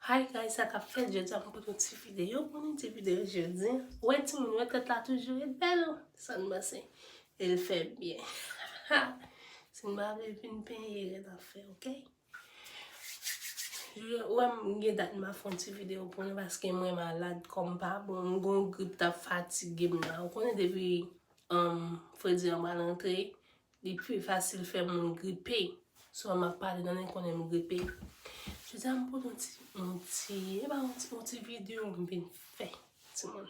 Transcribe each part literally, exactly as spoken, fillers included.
Hi guys, sa k ap fèt? Jodi a m pote yon ti videyo pou nou, ti videyo jodi. Wè timoun, wè tèt la toujou ret bèl, sa n panse? E l fè byen. Si n pa vle vin penyen, ret ap fè, oke? Wè m gen dat m pa fè yon ti videyo pou nou paske mwen malad, kò m pa bon, m gon grip t ap fatige m la. Ou konnen depi um, fredi an pral antre, li pi fasil fè moun gripe. Swa m ap pale nan nen konnen m gripe. Jodi a m pote yon ti, yon ti, e pa yon ti, yon ti videyo m vin fè, timoun.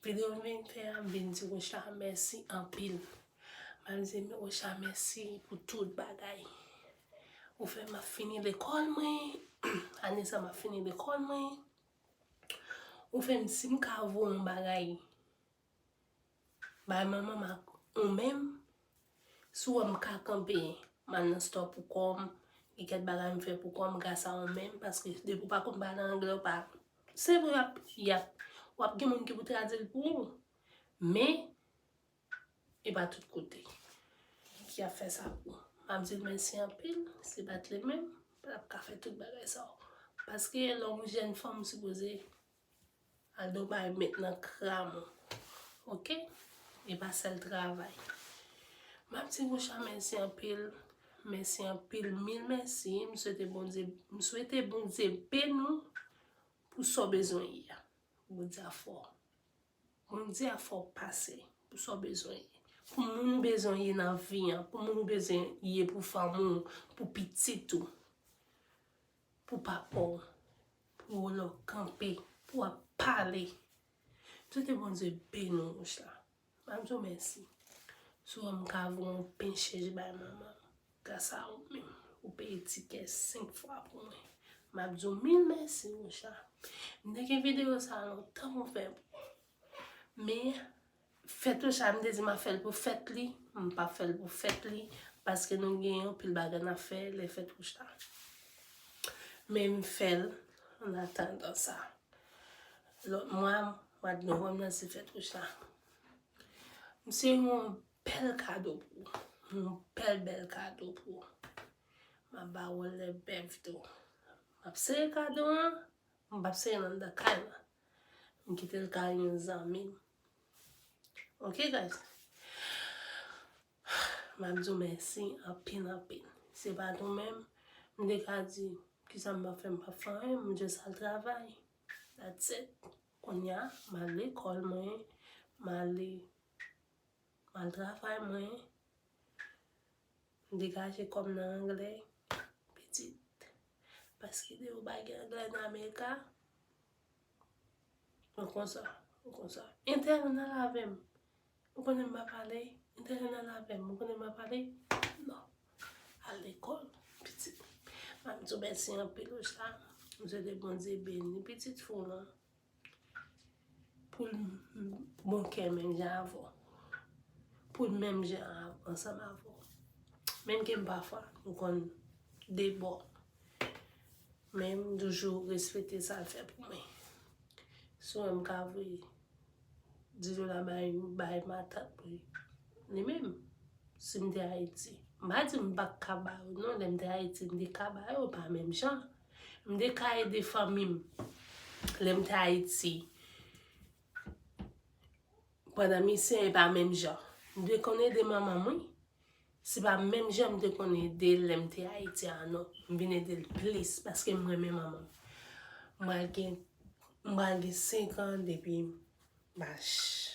Videyo m vin fè a, m vin di Rocha mèsi anpil. M ap di Rocha mèsi pou tout bagay. Ou fè m ap fini lekòl mwen. Ane sa m ap fini lekòl mwen. Ou fè m si m ka voye yon bagay bay manman m ak ou menm, si w wè m ka kanpe, m al nan store pou kò m, gen kèk bagay m fè pou kò m gras a ou menm, paske depi w pa konn pale anglè, w pa, se vre, y ap, y ap, w ap gen moun ki pou tradui l pou ou, men e pa tout kote ki ap fè sa pou ou. M ap di l mèsi anpil, se pa t li menm, pa t ap ka fè tout bagay sa yo. Paske lè w jèn fanm, ou sipoze al do bay met nan kram ou. Oke? E pa sèl travay. M ap di Rocha mèsi anpil. Mèsi anpil, mil mèsi. M swete Bondye, m swete Bondye beni w pou sa w bezwen ye a. Bondye a fò. Bondye a fè w pase pou sa w bezwen ye. Pou moun ou bezwen ye nan vi an, pou moun ou bezwen ye pou fanmi w, pou pitit ou, pou papa w, pou w lè w kanpe, pou w ap pale. M swete Bondye beni w, Rocha. M ap di w mèsi. Si w wè m ka voye yon pen chèz bay manman m, gras a ou menm, ou peye tikè senk fwa pou mwen. M ap di w mil mèsi, Rocha. M te gen videyo sa a lontan pou m fè pou ou. Men, fèt Rocha, m te di m ap fè l pou fèt li, m pa fè l pou fèt li, paske nou gen anpil bagay n ap fè lè fèt Rocha. Men m fè l an atandan sa. Lòt mwa, mwa de novanm nan, se fèt Rocha. M se yon bèl kado pou ou. Yon bèl, bèl kado pou ou. M ap ba w lè bèv tou. M ap sere kado an. M p ap sere l anndan kay la. M kite l kay yon zanmi m. Ok, guys? M ap di w mèsi anpil, anpil. Se pa t ou menm, m te ka di, kisa m p ap fè, m p ap fè anyen, m just al travay. That's it. Kounye a, m al lekòl mwen, m ale, m al travay mwen, m degaje kò m nan anglè, pitit. Paske depi w pa gen anglè nan America, ou konsa, ou konsa. Entènal avè m. Ou konnen m pa pale, entènal avè m. Ou konnen m pa pale? Non. Al lekòl, pitit. M ap di w mèsi anpil, Rocha. M swete Bondye beni pitit fi w lan. Pou l bon kè menm jan avè w. Pou l menm jan ansanm avè w. Menm ke m pafwa, nou konn debò. Men m toujou respekte sa l fè pou mwen. Si w wè m ka voye dis dola bay, bay matant pou li menm, si m te Ayiti. M pa di m pa t ka ba yo, non, lè m te Ayiti, m te ka ba yo, pa menm jan. M te ka ede fanmi m lè m te Ayiti. Pandan misyon, e pa menm jan. M te konn ede manman m, wi. Se pa menm jan m te konn ede l lè m te Ayiti a, non. M vin ede l plis paske m renmen manman m. M pral gen, m pral gen senk an depi m pa ch-,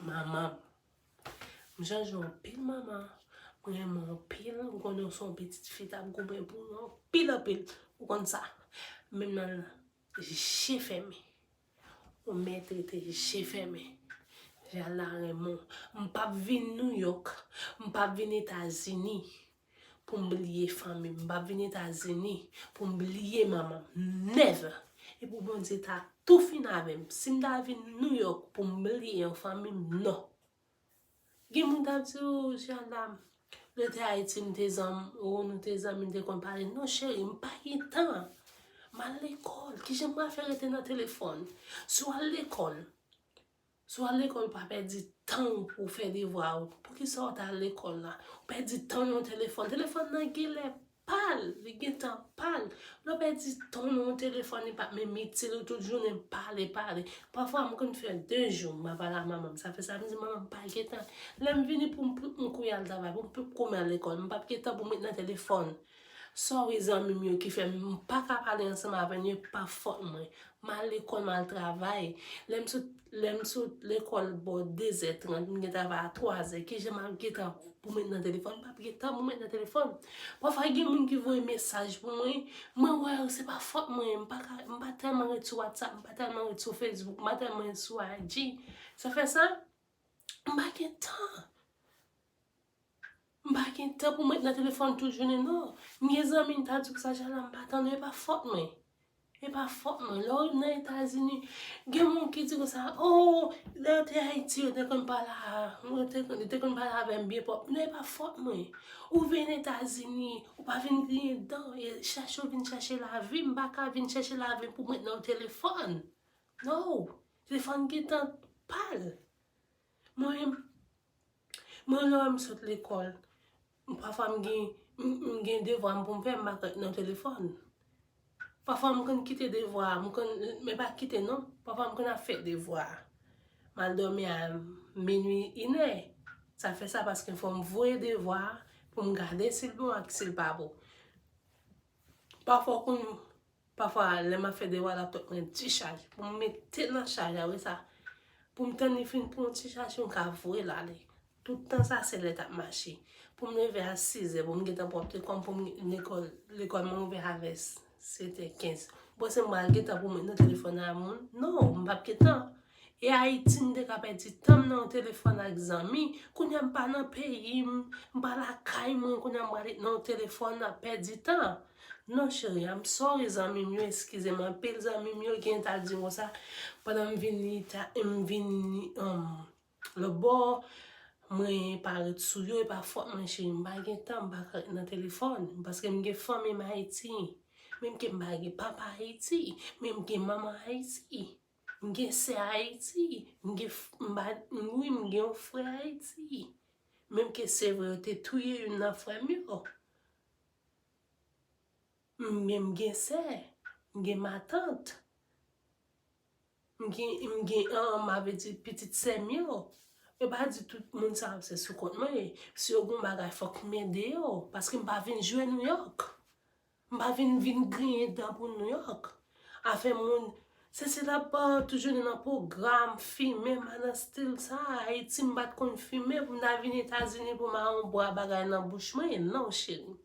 manman m. M chanje anpil manman. M renmen w anpil. Ou konnen w se yon pitit fi t ap goumen pou ou anpil, anpil. Ou konn sa. Menm nan je fèmen. Ou mèt rete je fèmen. Jal la renmen w. M p ap vin Nouyòk. M p ap vin Etazini pou m bliye fanmi m. M p ap vin Etazini pou m bliye manman m. Never. E pou Bondye ta tou fin avè m. Si m ta vin Nouyòk pou m bliye yon fanmi m, non. Gen moun t ap di, "O, Jal la, lè te Ayiti, m te zanm, o, nou te zanmi, m te konn pale." Non, cheri, m pa gen tan. M al lekòl. Kijan m pral fè rete nan telefòn? Si w al lekòl, si w al lekòl, ou pa pèdi tan w pou w fè devwa w. Poukisa w t al lekòl la? Ou pèdi tan w nan telefòn. Telefòn nan gen lè pa l, li gen tan pa l. Lè Pèdi tan nan yon telefòn, li p ap menm itil ou, tout jounen pale, pale. Pafwa, m konn fè de jou, m pa pale a manman m. Sa fè sa, m di, "Manman, m pa gen tan." Lè m vini pou m, pou m kouri al travay, pou m, pou m kouri al lekòl, m p ap gen tan pou m ret nan telefòn. Sorry, zanmi m yo ki fè m pa ka pale ansanm avè n, e pa fòt mwen. M al lekòl, m al travay. Lè m sot, lè m sot lekòl bò de zè trant, m gen travay a twa zè. Kijan m ap gen tan pou m ret nan telefòn? M p ap gen tan pou m ret nan telefòn. Pafwa, gen moun ki voye mesaj pou mwen. Mwen wè yo, se pa fòt mwen. M pa ka, m pa tèlman ret sou WhatsApp, m pa tèlman ret sou Facebook, m pa tèlman ret sou I G. Sa fè sa, m pa gen tan. M pa gen tan pou m ret nan telefòn tout jounen, non. M gen zanmi m ta di w sa, Jala, m pa tande, e pa fòt mwen. E pa fòt mwen. Lè w nan Etazini, gen moun ki di konsa, "Oh, lè yo te Ayiti, yo te konn pale a, yo te, yo te konn pale avè m byen pwòp." Non, e pa fòt mwen. Ou vin Etazini, ou pa vin griyen dan, e chache w vin chache lavi, m pa ka vin chache lavi pou m ret nan telefòn. Non, telefòn gen tan pa l. Mwen, Mwen, lè m sot lekòl, pafwa m gen, m, m gen devwa m pou m fè, m pa ka ret nan telefòn. Pafwa m konn kite devwa, m konn, men pa kite non, pafwa m konn ap fè devwa. M al dòmi a minui, inè. Sa fè sa paske fò m voye devwa pou m gade si l bon ak si l pa bon. Pafwa w konn Pafwa, lè m ap fè devwa, l ap twòp mwen ti chaj. Pou m mete nan chaj la, wi sa. Pou m tann li fin pran yon ti chaj, pou m ka voye l ale. Tout tan sa, se lè t ap mache. Pou m leve a sizè, pou m gentan pwòpte kò m, pou m lekòl, lekòl mwen ouvè avè setè kenz. Ou panse m pral gentan pou m ret nan telefòn a moun? Non, m p ap gentan. E Ayiti, m te ka pèdi tan m nan yon telefòn ak zanmi. Kounye a, m pa nan peyi m, m pa lakay mwen, kounye a, m pral ret nan yon telefòn ap pèdi tan. Non, cheri, I'm sorry, zanmi m yo, eskize m anpil, zanmi m yo, gen ta di m konsa, pandan m vin Ita-, m vin, um, lòtbò, mwen pa ret sou yo, e pa fòt mwen, cheri, m pa gen tan, m pa ka ret nan telefòn, paske m gen fanmi m Ayiti, menm ke m pa gen papa Ayiti, men m gen manman Ayiti, m gen sè Ayiti, m gen, f-, m pa, wi, m gen yon frè Ayiti, menm ke se vre yo te touye youn nan frè m yo. M, men m gen sè, m gen matant, m gen, m gen, an, m ave di pitit sè m yo. Yo pa di tout moun sa yo se sou kont mwen. Si yo gen yon bagay, fòk m ede yo, paske m pa vin jwe Nouyòk. M pa vin, vin griyen dan pou Nouyòk. Afè moun, se, se la pa toujou nan pwogram, fimen, m pa nan stil sa. Ayiti, m pa t konn fimen, pou m ta vin Etazini, pou m a yon bwa bagay nan bouch mwen. Non, cheri.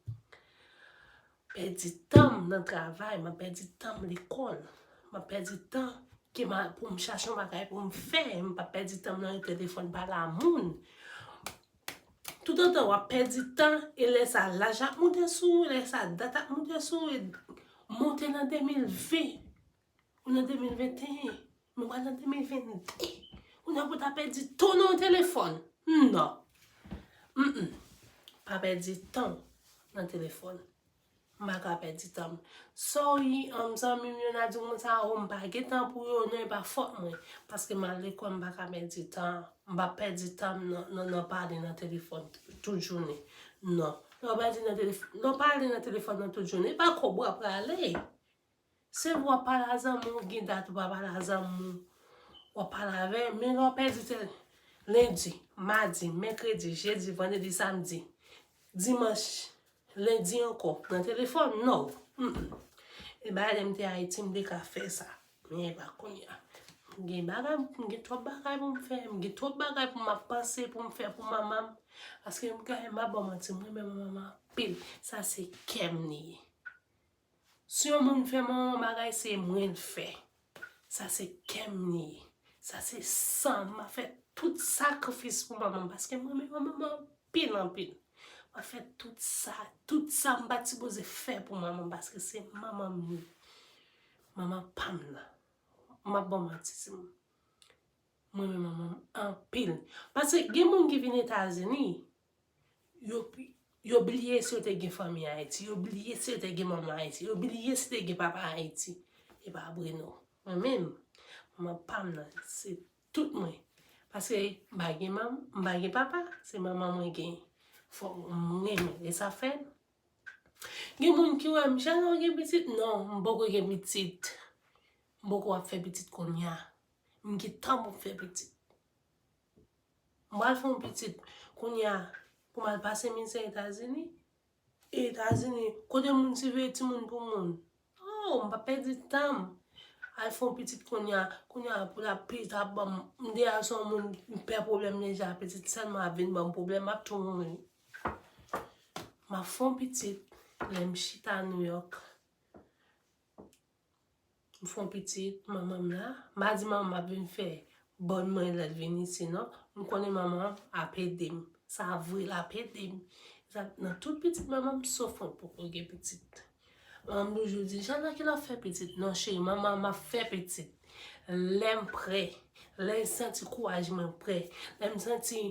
Pèdi tan m nan travay, m ap pèdi tan m lekòl, m ap pèdi tan ke m a, pou m chache yon bagay pou m fè, m p ap pèdi tan m nan telefòn pale a moun. Toutotan w ap pèdi tan, e lè sa laj ap moute sou ou, lè sa dat ap moute sou ou, e monte nan de mil ven, ou nan de mil venteyen, nou pral nan de mil vennde. Ou nan pou ta pèdi tan w nan yon telefòn. Non. Mm-mm. Pa pèdi tan w nan telefòn. M pa ka pèdi tan m. Sorry, um, zanmi m yo, n a di konsa, oh, m pa gen tan pou yo, non, e pa fòt mwen. Paske m al lekòl, m pa ka pèdi tan. M pa pèdi tan m nan, nan, nan pale nan telefòn tout jounen. Non. Lè w pèdi nan telef-, lè w pale nan telefòn nan tout jounen, e pa kòb w ap rale. Se w ap pale a zanmi w, gen dat ou pa pale a zanmi w, w ap pale avè l, men lè w pèdi te lendi, madi, mèkredi, jedi, vandredi, samdi, dimanch, lendi ankò, nan telefòn, non. Mm-mm. E bagay lè m te Ayiti, m te ka fè sa. Men e pa kounye a. M gen bagay, m gen twòp bagay pou m fè, m gen twòp bagay pou m ap panse, pou m fè pou manman m. Paske m gen, m pa ba w manti, m renmen manman m anpil. Sa se kè m li ye. Si yon moun fè manman m bagay, se mwen l fè. Sa se kè m li ye. Sa se san m. M ap fè tout sakrifis pou manman m, paske m renmen manman m anpil, anpil. M ap fè tout sa, tout sa m pa t sipoze fè pou manman m, paske se manman m li ye. Manman pa m nan. M ap ba w manti, si m, mwen renmen manman m anpil. Paske gen moun ki vin Etazini, yo, yo bliye si yo te gen fanmi Ayiti, yo bliye si yo te gen manman Ayiti, yo bliye si te gen papa Ayiti. E pa vre non. Mwen menm, manman pa m nan, se tout mwen. Paske m pa gen manm-, m pa gen papa, se manman mwen gen. Fòk m renmen. E sa fè, Gen moun ki wè m, "Jana, w gen pitit?" Non, m poko gen pitit. M poko ap fè pitit kounye a. M gentan pou m fè pitit. M pral fè yon pitit kounye a pou m al pase mizè Etazini. Etazini, kote moun siveye timoun pou moun. Oh, m pa pèdi tan m. Al fè yon pitit kounye a, kounye a pou l ap pita ban m. M deja se yon moun, m pè pwoblèm deja, pitit sèlman ap vin ban m pwoblèm, m ap tou mouri. M ap fè yon pitit, lè m chita New York. M fè yon pitit, manman m la. M pa di manman m ap vin fè bòn mwen lè l vin isi, non. M konnen manman m ap ede m. Sa vre, l ap ede m. Sa, nan tout pitit manman m, sof mwen poko gen pitit. Manman m toujou di, "Jana, kilè w ap fè pitit?" Non, cheri, manman m ap fè pitit. Lè m prè, lè m santi kouraj mwen prè, lè m santi,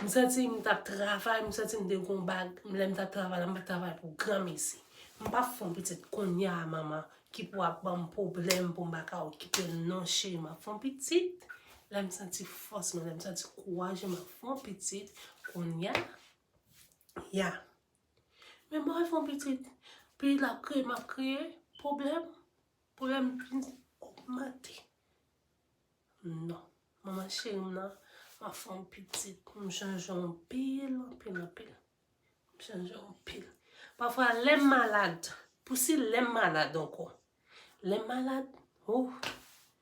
m santi m t ap travay, m santi m te gon bag, lè m t ap travay la, m t ap travay pou granmesi. M p ap fè yon pitit kounye a, manman, ki pou ap ban m pwoblèm pou m pa ka okipe l. Non, cheri, m ap fè yon pitit. Lè m santi fòs mwen, lè m santi kouraj mwen, m ap fè yon pitit kounye a. Ya. Men mwen fè yon pitit, pi l ap kriye, m ap kriye, pwoblèm, pwoblèm vin ogmante. Non. Manman cheri m nan, m ap fè yon pitit. M chanje anpil, anpil, anpil. M chanje anpil. Pafwa, lè m malad, pou si lè m malad ankò. Lè m malad, oh,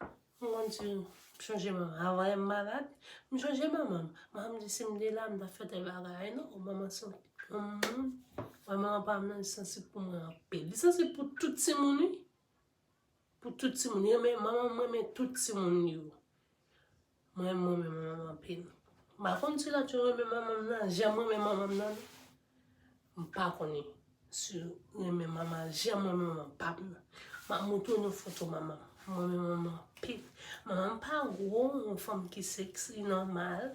m konn di, m chanje manman. Avan lè m malad, m chanje manman m. Manman m di, "Si m te la, m t ap fè tèl bagay." Non, manman se yon moun. Wè, manman pa m nan, li sansib pou mwen anpil. Li sansib pou tout timoun, wi. Pou tout timoun. Li renmen, manman m renmen tout timoun yo. Mwen, mwen renmen manman m anpil. M pa konn si lòt yo renmen manman m nan, jan m renmen manman m nan, non. M pa konnen si w renmen manman, jan m renmen manman pap nan. M ap montre nou foto manman m. M renmen manman anpil. Manman m pa gwo, yon fanm ki seksi, nòmal.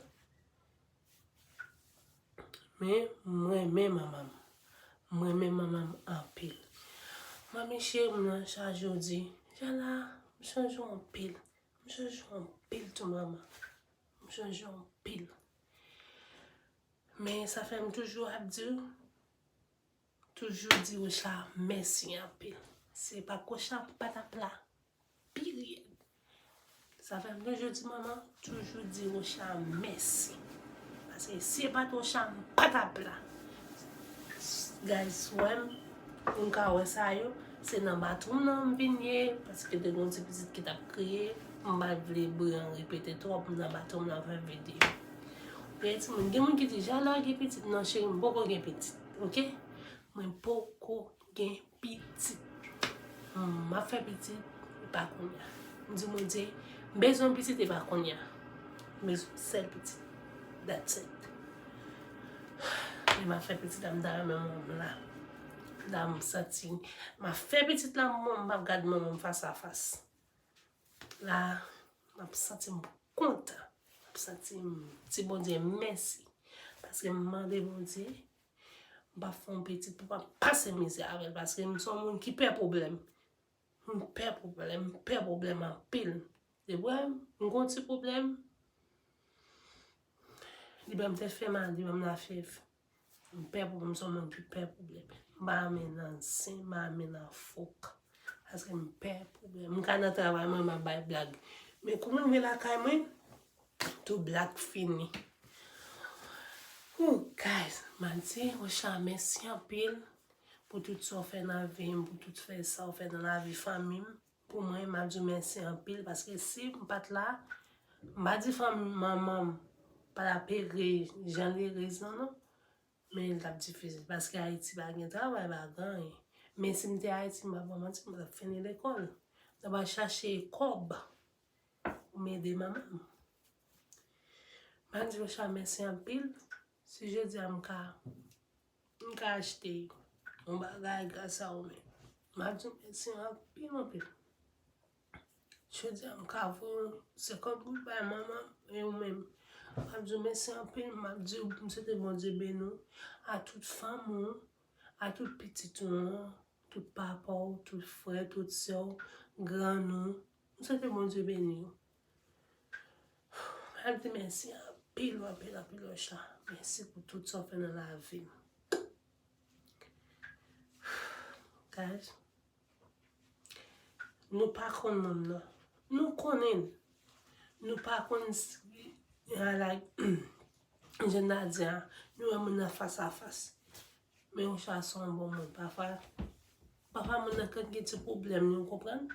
Men, m renmen manman m. M renmen manman m anpil. Manmi cheri m nan chak jou di, "Jana, m chanje w anpil. M chanje w anpil tou, manman. M chanje w anpil." Men sa fè m toujou ap di w, toujou di Rocha mèsi anpil. Si se pa t Rocha, m pa t ap la. Period. Sa fè m toujou di manman, toujou di Rocha mèsi. Paske si se pa t Rocha, m pa t ap la. Guys, wè m, moun ka wè sa yo, se nan bathroom nan m vin ye, paske te gon ti pitit ki t ap kriye, m pa t vle bri an repete twòp, m nan bathroom nan fè videyo. Gen timoun, gen moun ki di, "Jana gen pitit?" Non, cheri, m poko gen pitit, oke? Mwen poko gen pitit. M ap fè pitit, e pa kounye a. M di Bondye, m bezwen pitit, e pa kounye a. M bezwen sèl pitit. That's it. E m ap fè pitit la, m ta renmen manman m la. La, m santi, m ap fè pitit la, m, m ap gad manman m fas a fas. La, m ap santi m kontan. M ap santi m di Bondye mèsi. Paske m mande Bondye, m pa fè yon pitit pou pa pase mizè avè l. Paske m se yon moun ki pè pwoblèm. M pè pwoblèm, m pè pwoblèm anpil. Depi m gon ti pwoblèm, li ban m tèt fè mal, li ban m lafyèv. M pè pwoblèm, m se yon moun ki pè pwoblèm. M pa renmen nan zen, m pa renmen nan fòk. Paske m pè pwoblèm. M ka nan travay mwen, m ap bay blag. Men kou m rive lakay mwen, tout blag fini. Ooh, guys, m ap di Rocha mèsi anpil pou tout sa w fè nan vi m, pou tout fè sa w fè nan lavi fanmi m. Pou mwen, m ap di w mèsi anpil, paske si m pa t la, m pa di fanmi manman m pa t ap ere jan l ere nan, non. Men l t ap difisil, paske Ayiti pa gen travay, pa gen anyen. Men si m te Ayiti, m pa ba w manti, m t ap fini lekòl. M t ap al chache kòb pou m ede manman m. M ap di Rocha mèsi anpil. Si jodi a m ka, m ka achte yon bagay gras a ou menm, m ap di w mèsi anpil, anpil. Jodi a m ka voye yon senkant goud bay manman m e ou menm. M ap di w mèsi anpil, m ap di w, m swete Bondye beni w, a tout fanmi w, a tout pitit ou an, tout papa w, tout frè, tout sè w, grann ou. M swete Bondye beni w. M ap di mèsi anpil, anpil, anpil, Rocha. Mèsi pou tout sa w fè nan lavi m. Guys, nou pa konn moun nan. Nou konnen l. Nou pa konn si, a, like, jan n a di a, nou wè moun nan fas a fas. Men Rocha se yon bon moun. Pafwa, pafwa moun nan konn gen ti pwoblèm li, ou konprann?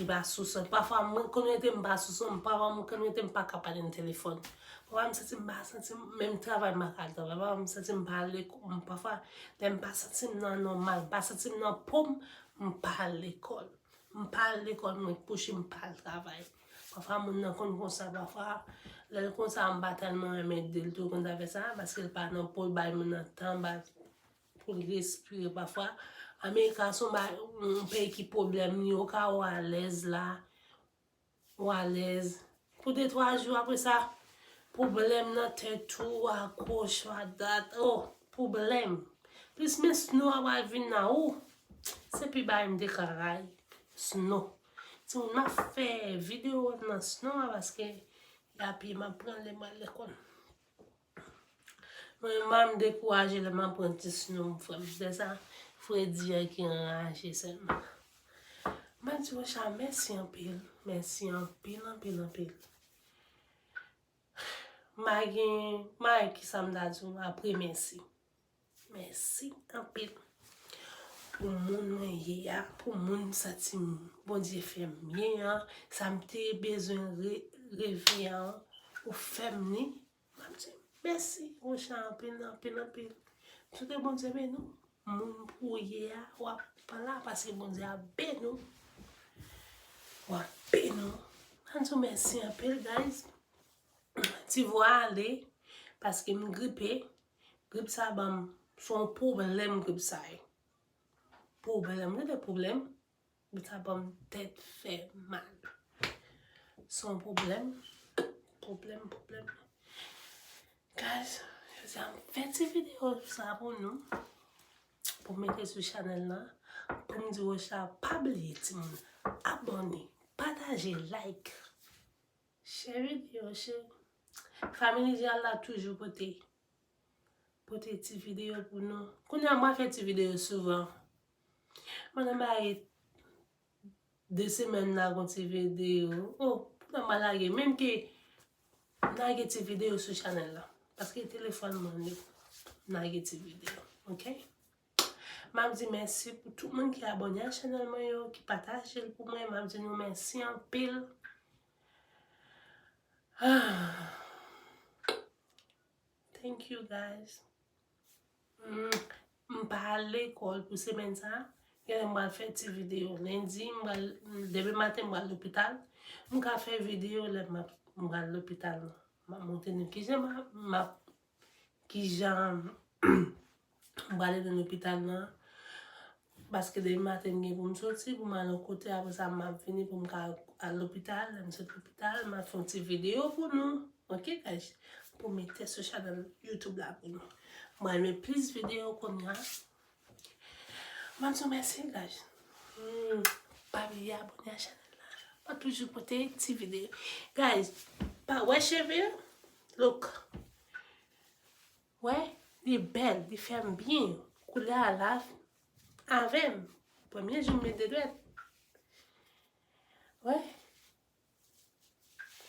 Li pa sou san. Pafwa mwen konn rete m pa sou san, pafwa mwen konn rete m pa ka pale nan telefòn. Pafwa m santi m pa santi m, menm travay m pa ka al travay. Pafwa m santi m pa ale, pafwa lè m pa santi m nan nòmal, m pa santi m nan po m, m pa al lekòl. M pa al lekòl, mwen kouche, m pa al travay. Pafwa moun nan konn konsa, pafwa lè l konsa, m pa tèlman renmen ede l tou, konn sa fè sa, paske l pa nan po l, bay moun nan tan, ba pou l respire pafwa. Amerika se yon ba-, yon peyi ki pwoblèm li, ou ka ou alèz la, ou alèz. Pou de twa jou apre sa, pwoblèm nan tèt ou, a goch, a dwat, oh, pwoblèm. Plis men snow a pral vin nan ou, se pi bagay m te ka rayi. Snow. Timoun, m ap fè videyo nan snow a paske y ap ye, m ap pran lè m al lekòl. Mwen, m pa m dekouraje lè m ap pran ti snow, frè m. Se sa, fredi an ki anraje sèlman. M ap di Rocha mèsi anpil, mèsi anpil, anpil, anpil. M pa gen, m pa gen kisa m ta di w apre mèsi. Mèsi anpil pou moun mwen ye a, pou moun m santi m, Bondye fè m ye an, sa m te bezwen re-, reve an, ou fè m li. M ap di mèsi, Rocha, anpil, anpil, anpil. M swete Bondye beni w. Moun pou w ye a, w ap pa la, paske Bondye ap beni w. W ap beni w. M ap di w mèsi anpil, guys. Ti vwa ale, paske m gripe. Grip sa ban m, se yon pwoblèm grip sa ye. Pwoblèm, tande pwoblèm. Grip sa ban m tèt fè mal. Se yon pwoblèm, pwoblèm, pwoblèm. Guys, jodi a m fè ti videyo sa pou nou, pou mete sou chanèl la, pou m di Rocha pa bliye timoun, abòne, pataje, like. Share videyo, share. Family J L la toujou pote, pote ti videyo pou nou. Kounye a, m ap fè ti videyo souvan. Mwen nan bay de semèn la gon ti videyo. Oh, pou nan m lage. Menm ke m lage ti videyo sou chanèl la. Paske telefòn mwen li. M lage ti videyo. Ok? M ap di mèsi pou tout moun ki abòne a chanèl mwen yo, ki pataje l pou mwen. M ap di nou mèsi anpil. Ah. Thank you, guys. Mm, m pa al lekòl pou semèn sa a. Genlè m pral fè ti videyo. Lendi, m pral, demen maten, m pral lopital. M ka fè videyo lè m ap, m pral lopital la. M ap montre nou kijan m ap, m ap, kijan m prale nan lopital nan. Paske demen maten m gen pou m soti, pou m al yon kote, apre sa m ap vini pou m ka al lopital. Lè m sot lopital, m ap fè yon ti videyo pou nou. Ok, guys? Pou mete sou chanèl YouTube la pou nou. M pral met plis videyo kounye a. M ap di w mèsi, guys. Hmm, pa bliye abòne a chanèl la. M ap toujou pote ti videyo. Guys, pa wè cheve yo? Look. Wè, li bèl, li fè m byen. Koulè a la avè m. Premye jou m mete dwèt. Wè.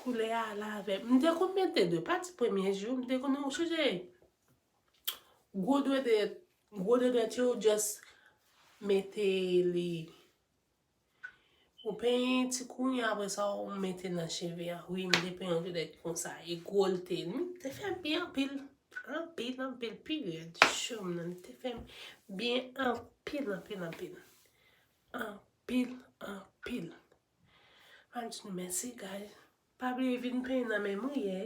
Koulè a la avè m. M te konn mete dwèt, pa ti premye jou, m te konn, ou sonje. Gwo dwèt, gwo dwèt yo, just mete li. Ou penyen ti kounye, apre sa ou mete nan cheve a. Wi, m te penyen yon ti dwèt konsa. E gwo l te. M te fè byen anpil. Anpil, anpil. Pi rèd. Cho m nan. M te fè byen anpil, anpil, anpil. Anpil, anpil. M ap di nou mèsi, guys. Pa bliye vin penyen nan men m wi, yè.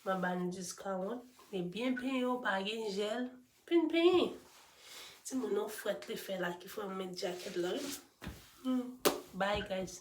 M ap ba nou diskawon. Men byen penyen, ou pa gen jèl. Vin penyen. Timoun, yon frèt li fè la ki fè m met djakèt la, wi. Hmm. Bye, guys.